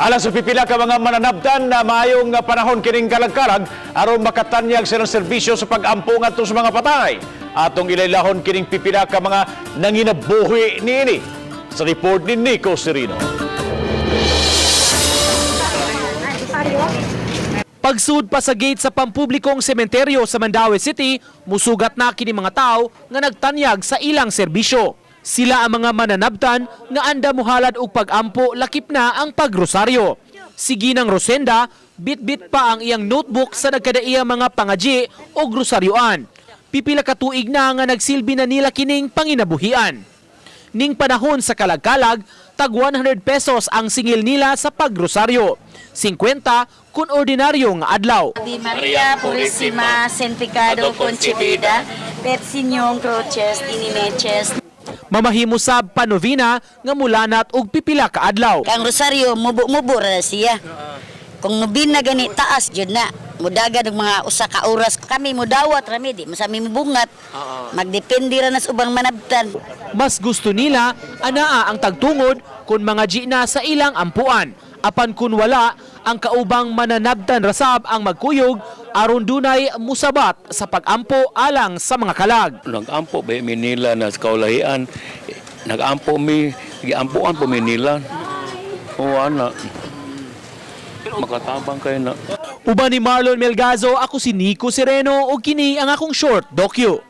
Alang sa pipila ka mga mananabtan na maayong panahon kining kalagkalag aron makatanyag silang serbisyo sa pag-ampo ngadto sa mga patay. Atong ilaylahon kining pipila ka mga nanginabuhi niini. Sa report ni Nico Serino. Pagsud pa sa gate sa pampublikong sementeryo sa Mandaue City, musugat na kini mga tao nga nagtanyag sa ilang serbisyo. Sila ang mga mananabtan nga anda muhalad og pag-ampo lakip na ang pagrosaryo. Si Ginang Rosenda, bit-bit pa ang iyang notebook sa nagkadaiyang mga pangaji o rosaryoan. Pipila ka tuig na nga nagsilbi na nila kining panginabuhian. Ning panahon sa kalagkalag, tag 100 pesos ang singil nila sa pagrosaryo. 50 kung ordinaryo nga adlaw. Ave Maria Purisima, sin pecado concebida, per signum croces dinimeches. Mamahimo sab panovina nga mulanat og pipila ka adlaw. Kang Rosario, mubo-mubo ra siya. Kung nobina gani taas jud na, mudagan og mga usa ka oras kami mudawat ra mi di masami mubungat. Magdepende ra na sa ubang manabtan. Mas gusto nila anaa ang tagtungod kung mga na sa ilang ampuan. Apan kun wala, ang kaubang mananabtan rasab ang magkuyog aron dunay musabat sa pagampo alang sa mga kalag. Nag-ampo ba mi nila na sa kaulahian. Nag-ampo mi, giampoan po mi nila. O ana. Makatabang kayo na. Uban ni Marlon Melgazo, ako si Nico Sereno o kini ang akong short dokyo.